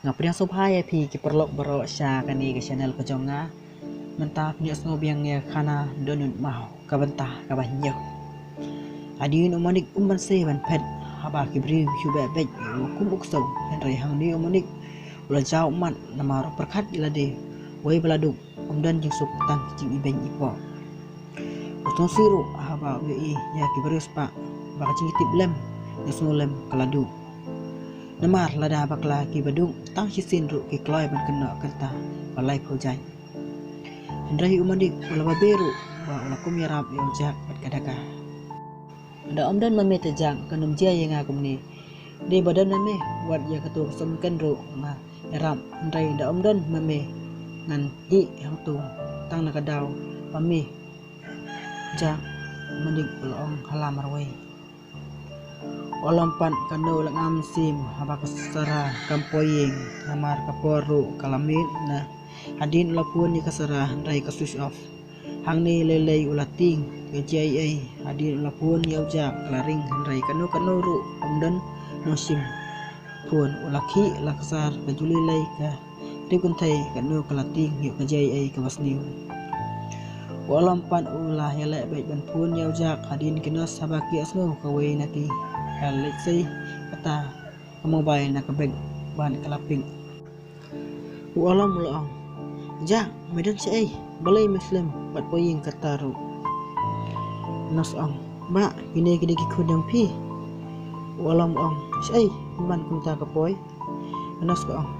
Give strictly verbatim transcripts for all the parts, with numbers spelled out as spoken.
Nga pdiang sngewbha ïa phi ki paralok baroh sha kane ka channel ka jong nga. Mynta phi ïohsngew biang ïa ka khana Dohnud Maw ka bynta kaba hynñiew. Hadien u Manik um banse ban phet haba ki briew shu beh beit ïa u kum u ksew, hynrei hangne u Manik u la jaw ummat namar u pyrkhat ïa lade, wei ba la duk ym don jingsuk tang ki jingibeiñ ipoh. U sngewsih ruh haba u ïohi ïa ki briew spah ba ka jingïatiplem, ïasngewlem ka la duk. Namar lada bakla kiba duk tang shisien ruh ki kloi ban kynnoh kynta ba laiphew jaiñ. Hynrei u Manik u la babe ruh ba u la kum ïarap ïa u Jack bad ka Daka. Da ym don ma me te Jack, kan ym jia ïa nga kumne. Dei ba don ma me, wat ïa kato ka symken ruh nga ïarap, hynrei da ym don ma me ngan ïeh hangto, tang na ka daw ba me Jack, Manik u la ong ha la marwei. U Alam pat katno u la ngam mynsiem haba ka Sara kam poi ïing, namar ka por ruh ka la miet na. Hadien u la phone ïa ka Sara hynrei ka switch off. Hangne lei lei u la tieng, ka jia ei ei. Hadien u la phone ïa u Jack ka la ring hynrei katno katno ruh ym don nongshim phone. U la khih la ksar, ka Julie lei ka rip kynthei katno ka la tieng ïoh ka jia ei ei kaba sniew. U Alam pat u la ïaleh beit ban phone ïa u Jack, hadien ki nurse haba ki ïohsngew kawei na ki ka leit sei kata ka mobile na ka bag bad ka la pick. U Alam u la ong, Jack, me don shaei? Balei me slem bad poi ïing kata ruh? Nurse ong, Bah, kine ki dei ki khun jong phi. U Alam u ong, Shaei pynban kumta ka poi? Ka nurse ka ong,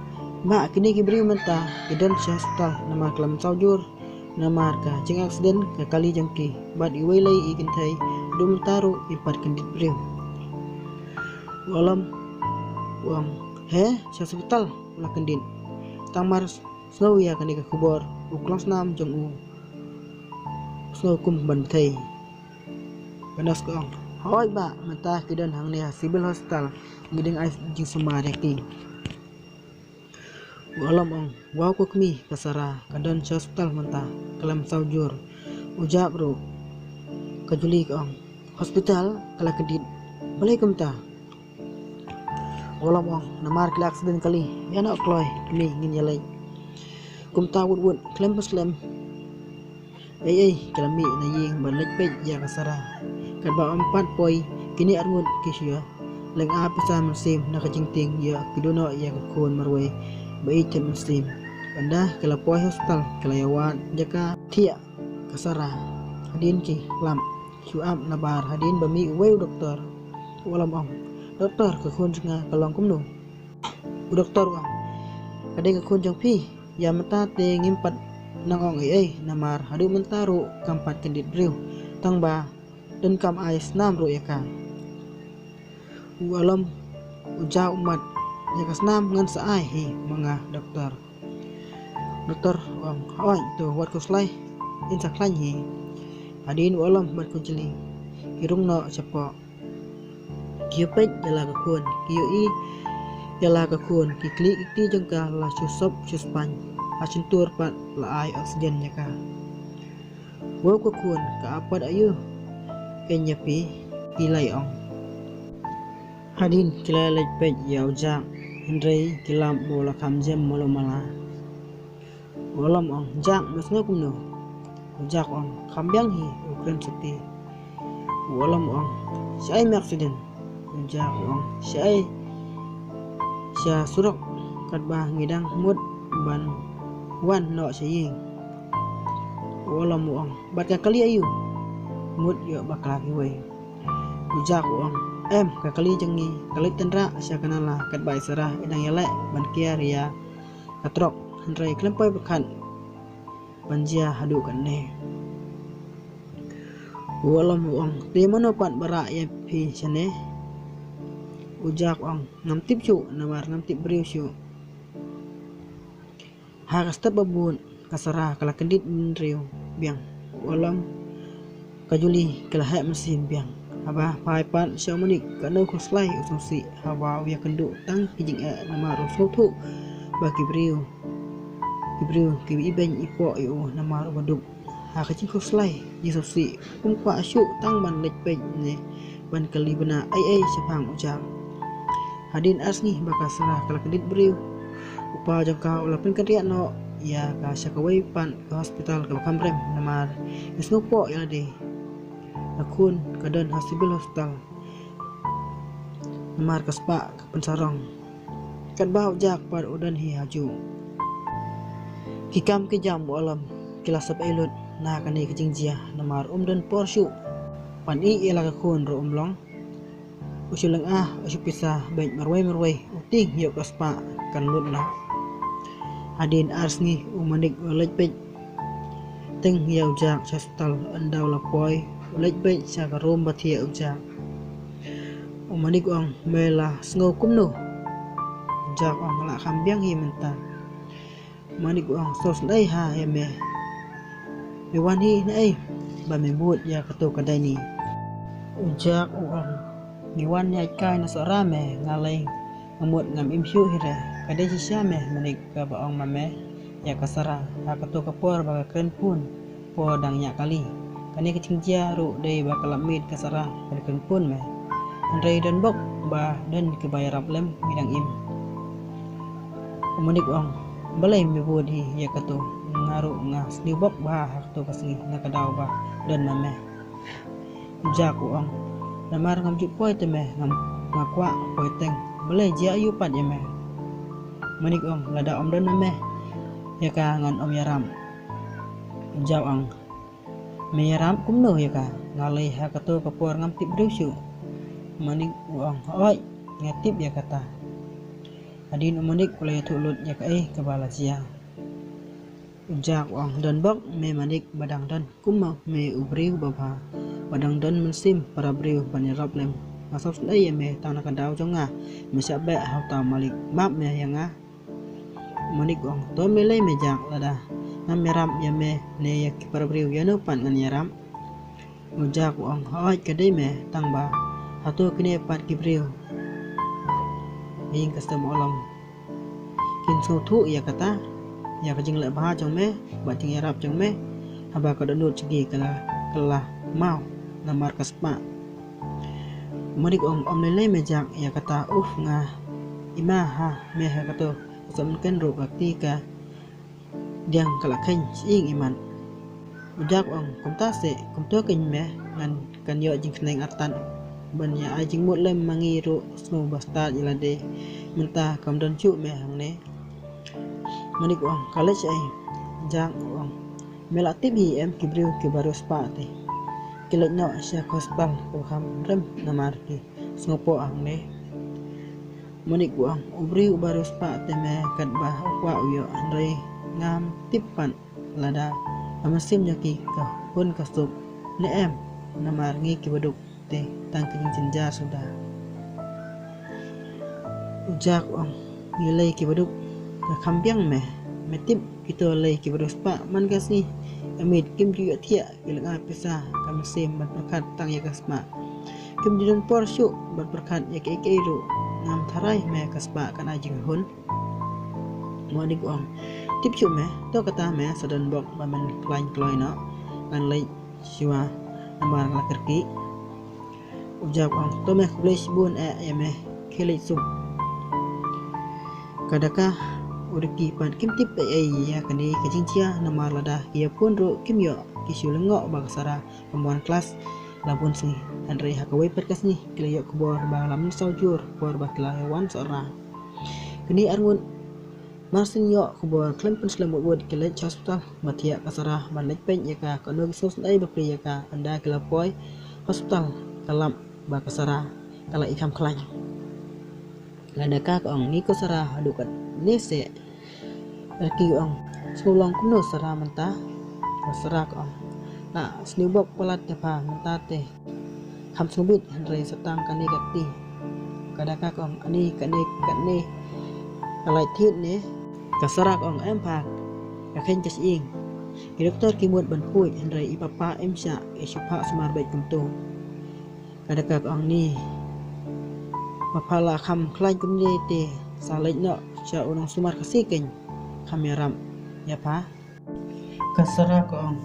Bah, kine ki briew mynta ki don sha hospital namar ki la mynsaw jur namar ka jingaccident ka kali jong ki, bad iwei lei i kynthei, haduh mynta ruh im pat kyndit briew. U Alam u ong, He, sha hospital u la kyndit. Tang mar sngew ïa kane ka khubor, u khlong snam jong u sngew kum ban bthei. Ka nurse ka ong, Hooid bah, mynta ki don hangne ha Civil Hospital, ngi dang ai jingsumar ïa ki. U Alam u ong, Wow ko kmie, ka Sara ka don sha hospital mynta, ka la mynsaw jur. U Jack ruh, ka Julie ka ong, Hospital, ka la kyndit? Balei kumta? U Alam u ong, Namar ki la accident kali. Ïa noh kloi, kmie, ngin ïaleit. Kumta wut wut, khlem pynslem ei ei ki la mih na ïing ban leit peit ïa ka Sara. Katba ym pat poi kine arngut ki shu ïa lynga pisa mynsiem na ka jingtieng ïa ki, duh noh ïa ka khun marwei ba ïeit thied mynsiem. Ynda ki la poi hospital ki la ïawad jaka thiah ka Sara. Hadien ki lap shu ap na bar hadien ba mih uwei u doktor. U Alam u ong, Doktor, ka khun jong nga ka long kumno? U doktor u ong, Ka dei ka khun jong phi. Ïa mynta te ngim pat nang ong ei ei namar haduh mynta ruh kam pat kyndit briew, tang ba donkam ai snam ruh ïa ka. U Alam u jaw ummat, Ïa ka snam ngan sa ai hi ma nga doktor. Doktor u ong, Hooid, to wat khuslai, in sa khlaiñ hi. Hadien u Alam bad ka Julie ki rung noh shapoh. Ki ïa peit ïa la ka khun, ki ïohi ïa la ka khun, ki khlieh ki kti jong ka la shu sop shu spaiñ, ha shyntur pat la ai oxygen ïa ka. Wow ko khun, ka ap pat aïu? Ïeng ïa phi, ki la ong. Hadien ki la leit peit ïa u Jack, hynrei ki lap ba u la kham jem malu mala. U Alam u ong, Jack, me sngew kumno? U Jack u ong, Kham biang hi, u kren sati. U Alam u ong, Shaei me accident? U Jack u ong, Shaei, sha surok, katba ngi dang mut ban wan noh sha ïing. U Alam u ong, Bad ka kali aïu? Mut ïoh bakla kiwei. U Jack u ong, Em, ka kali jong ngi ka leit tynrah sha ka nala katba i Sara i dang ïaleh ban kiar ïa ka trok, hynrei khlem poi pyrkhat ban jia haduh katne. U Alam u ong, Te mano pat ba rah ïa phi shane? U Jack u ong, Ngam tip shuh, namar ngam tip briew shuh. Ha ka step ba bud ka Sara ka la kyndit bynriew biang. U Alam, ka Julie ki la heh mynsiem biang. Haba phai pat sha u Manik, katno khuslai u sngewsih haba u ïakynduh tang ki jingeh namar u sngewthuh ba ki briew, ki briew ki ibeiñ ipoh ïa u namar u ba duk. Ha ka jingkhuslai jingsngewsih, um kwah shuh tang ban leit peit ne ban kylli bynta ei ei shaphang u Jack. Hadien ar sngi ba ka Sara ka la kyndit briew, U pa jong ka u la pynkynriah noh ïa ka sha kawei pat ka hospital kaba kham rem namar ka sngewpoh ïa lade. Ka khun ka don ha civil hospital namar ka spah ka pynsarong. Katba u Jack pat u don hi ha ju. Ki kam ki jam u Alam ki la sep ei lut na kane ka jingjia namar um don por shuh. Pan i ïa la ka khun ruh um long. U shu lynga u shu pisa beit marwei marwei u tieng ïa ka spah kan lut na. Hadien ar sngi u Manik u leit beit. Teng ïa u Jack sha hospital ynda u la poi u leit beit sha ka rum ba thiah u Jack. U Manik u ong me la sngew kumno? U Jack u ong la kham biang hi mynta. U Manik u ong sngewsynei ha ïa me. Me wan hi na ei ba me bud ïa kato ka daini? U Jack u ong ngi wan ïa kai na Sohra me nga lei nga mut ngam im shuh hi re ka dei shisha me Manik kaba ong ma me ïa ka Sara ha kato ka por ba ka kren phone por dang ïa kali. Kane ka jingjia ruh dei ba ka lap miet ka Sara ka kren phone me. Hynrei don bok ba don kiba ïarap lem ngi dang im. U Manik u ong balei me bud hi ïa kato nga ruh nga sniew bok ba ha kato ka sngi na ka daw ba don ma me. U Jack u ong namar ngam ju poi te me ngam nga kwah poi teng balei jia ïu pat ïa me. Manik u ong lada ym don ma me ïa ka ngan ym ïarap. U Jack u ong me ïarap kumno ïa ka nga lei ha kato ka por ngam tip briew shuh. Manik u ong hooid nga tip ïa kata. Hadien u Manik u la ïathuh lut ïa kaei kaba la jia. U Jack u ong don bok me Manik ba dang don kum ma me u briew ba bha ba dang don mynsiem para briew ban ïarap lem. Nga sngewsynei ïa me tang na ka daw jong nga me shah beh ha uta u malik map me ïa nga. U Manik u ong to me lei me Jack lada ngam ïarap ïa me ne ïa ki para briew ïa no pat ngan ïarap. U Jack u ong hooid ka dei me tang ba hato kine pat ki briew ïing ka stem u Alam kin sngewthuh ïa kata ïa ka jingleh bha jong me bad jingïarap jong me haba ka dohnud jong ki ka la ka la maw namar ka spah. U Manik u ong ym lei lei me Jack ïa kata uf nga ima ha me ha kato ka sop mynken ruh ka kti ka diang ka la kheiñ shyieng imat. U Jack u ong kumta se kumto kein me ngan kan ïoh jingkhneng artat ban ïa ai jingmut lem ma ngi ruh sngew ba stad ïa lade mynta kam don shuh me hangne. Manik u ong ka leit shaei? Jack u ong me la tip hi em ki briew kiba riewspah te ki leit noh sha ka hospital kaba kham rem namar ki sngewpoh hangne. Manik u ong u briew uba riewspah te me katba u kwah u ïoh hynrei ngam tip pat lada ka mynsiem jong ki ka hun ka suk ne em namar ngi kiba duk te tang ka jingjynjar suda. U Jack u ong ngi lei kiba duk ka kham biang me me tip kito lei kiba riewspah man ka sngi ka miet kim ju ïohthiah ki lynga pisa ka mynsiem ban pyrkhat tang ïa ka spah. Kim ju don por shuh ban pyrkhat ïa kiei kiei ruh ngam tharai me ka spah kan ai jinghun. Manik u ong tip shuh me to kata me sa don bok ba men khlaiñ kloi noh ngan leit shuwa namar nga la kyrkieh. U Jack u ong to me khublei shibun eh ïa me khie leit suk. Ka Daka u Ricky pat kim tip ei ei ïa kane ka jingjia namar lada ki ïa phone ruh kim ïoh ki shu lyngngoh ba ka Sara kam wan klas la bun sngi hynrei ha kawei pat ka sngi ki la ïoh khubor ba la mynsaw jur por ba ki la ïa wan Sohra. Kine arngut mar syn ïoh khubor khlem pynslem wut wut ki leit sha hospital ba thiah ka Sara ban leit peit ïa ka kano ki sngewsynei ba plie ïa ka ynda ki la poi hospital ka lap ba ka Sara ka la i kham khlaiñ. Ka Daka ka ong ni ko Sara haduh katne se. Ricky u ong sngewlong kumno Sara mynta? Ka Sara ka ong la sniew bok palat te pha mynta te kham sngewbit hynrei sa tang kane ka kti. Ka Daka ka ong ani kane kane ka lait thied ne? Ka Sara ka ong em pha ka kheiñ ka shyieng. Ki doktor ki mut ban khuid hynrei i papa im shah i shu phah sumar beit kumto. Ka Daka ka ong ni ma pha la kham khlaiñ kumne te sa leit noh sha u nongsumar Khasi keiñ kham ïarap ïa pha. Ka Sara ka ong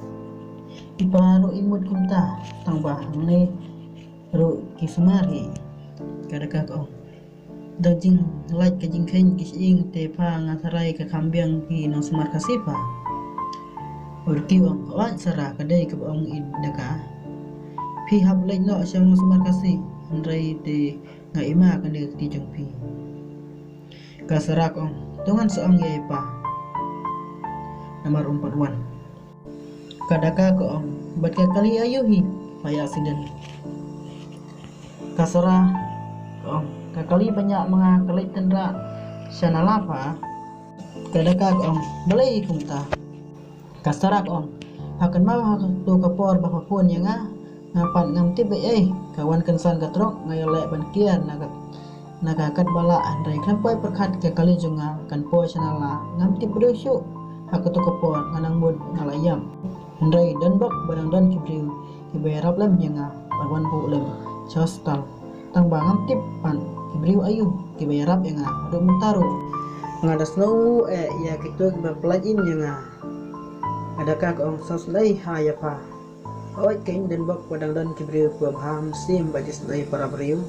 i pa ruh i mut kumta tang ba hangne ruh ki sumar hi. Ka Daka ka ong Da jinglait ka jingkheiñ ki shyieng te pha nga tharai ka kham biang ki nongsumar Khasi pha. U Ricky u ong, "Hooid Sara, ka dei kaba ong i Daka. Phi hap leit noh sha nongsumar Khasi, hynrei te nga ïma kane ka kti jong phi." Ka Sara ka ong, "To ngan sa ong ïa i pa." Namar um pat wan. Ka Daka ka ong, "Bad ka kali aïu hi, pha ïa accident?" Ka Sara ka ong, "Ka kali ba ñiah ma nga ka leit tynrah sha nala pha." Ka Daka ka ong, "Balei kumta?" Ka Sara ka ong, "Pha kynmaw ha kato ka por ba pha phone ïa nga, nga pat ngam tip ei ei, ka wan kynsan ka trok, nga ïaleh ban kiar na ka, na ka kat ba lah, hynrei khlem poi pyrkhat ka kali jong nga kan poi sha nala, ngam tip briew shuh ha kato ka por, nga nang mut nga la ïap. Hynrei don bok ba dang don ki briew kiba ïarap lem ïa nga, ba wan buh lem sha hospital. Tang ba ngam tip pat ki briew aïu kiba ïarap ïa nga, haduh mynta ruh nga da sngewnguh eh ïa kito kiba pyllait im ïa nga." Ka Daka ka ong, "Sngewsynei ha ïa pha. Hooid, ka ïing don bok ba dang don ki briew kiba bha mynsiem bad isynei para briew."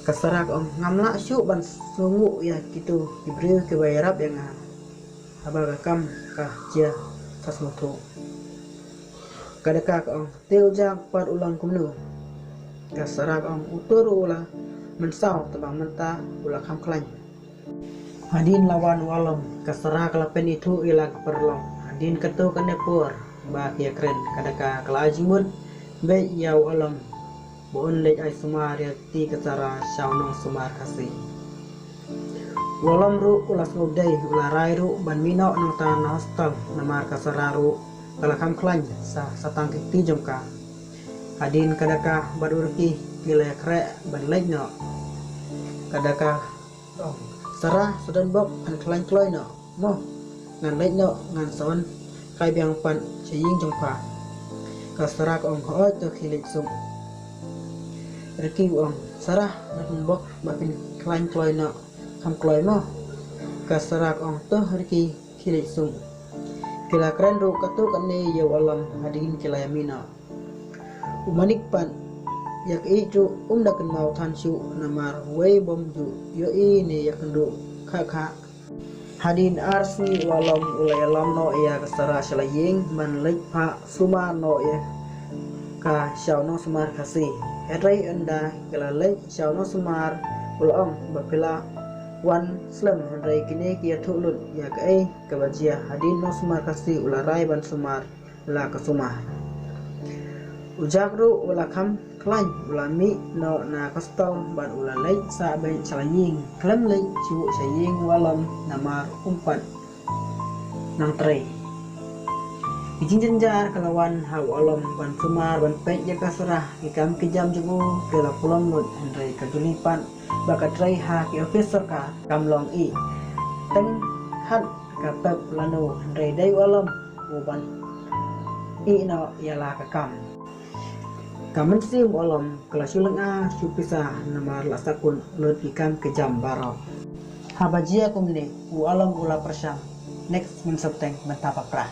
Ka Sara ka ong, "Ngam lah shuh ban sngewnguh ïa kito ki briew kiba ïarap ïa nga haba ka kam ka jia sa sngewthuh." Ka Daka ka ong, "Te u Jack pat u long kumno?" Ka Sara ka ong, "Uto ruh u la mynsaw, tang ba mynta u la kham khlaiñ." Hadien la wan u Alam, ka Sara ka la pynithuh ïa la ki paralok. Hadien kato kane por ba ki ïakren, ka Daka ka la ai jingmut beit ïa u Alam ba un leit ai sumar ïa ka kti ka Sara sha u nongsumar Khasi. U Alam ruh u la sngewdei, u la rai ruh ban mih noh nangta na hospital, namar ka Sara ruh ka la kham khlaiñ sa, sa tang ki kti jong ka. Hadien ka Daka bad u Ricky ki la ïakren ban leit noh. Ka Daka ka ong, "Sara, sa don bok, phan khlaiñ kloi noh mo. Ngan leit noh, ngan sa wan kai biang pat sha ïing jong pha." Ka Sara ka ong, "Hooid, to khie leit suk." Ricky u ong, "Sara, don bok ba phin khlaiñ kloi noh, kham kloi mo?" Ka Sara ka ong, "To Ricky, khie leit suk." Ki la kren ruh kato kane ïa u Alam hadien ki la ïa mih noh. U Manik pat ïa ka ïeit ruh um da kynmaw than shuh namar wei bym ju ïohi ne ïakynduh kha kha. Hadien ar sngi u Alam u la ïalam noh ïa ka Sara sha la ïing ban leit phah sumar noh ïa ka sha u nongsumar Khasi. Hynrei ynda ki la leit sha u nongsumar u la ong, "Ba phi la wan slem, hynrei kine ki ïathuh lut ïa kaei kaba jia hadien u nongsumar Khasi u la rai ban sumar la ka sumar." U Jack ruh u la kham khlaiñ, u la mih noh na ka stall bad u la leit sah beit sha la ïing, khlem leit shuh sha ïing u Alam namar um pat nang trei. Ki jingjynjar ka la wan ha u Alam ban sumar ban peit ïa ka Sara. Ki kam ki jam jong u ki la pulom lut, hynrei ka Juli pat ba ka trei ha ki office sorkar kam long ïeh. Teng khat ka pep lano, hynrei dei u Alam u ban ïeh noh ïa la ka kam. Ka mynsiem u Alam ka la shu lynga shu pisa namar la sakut lut ki kam ki jam baroh. Haba jia kumne u Alam u la pyrshang. Next Mynsiem Teng, mynta ba phra.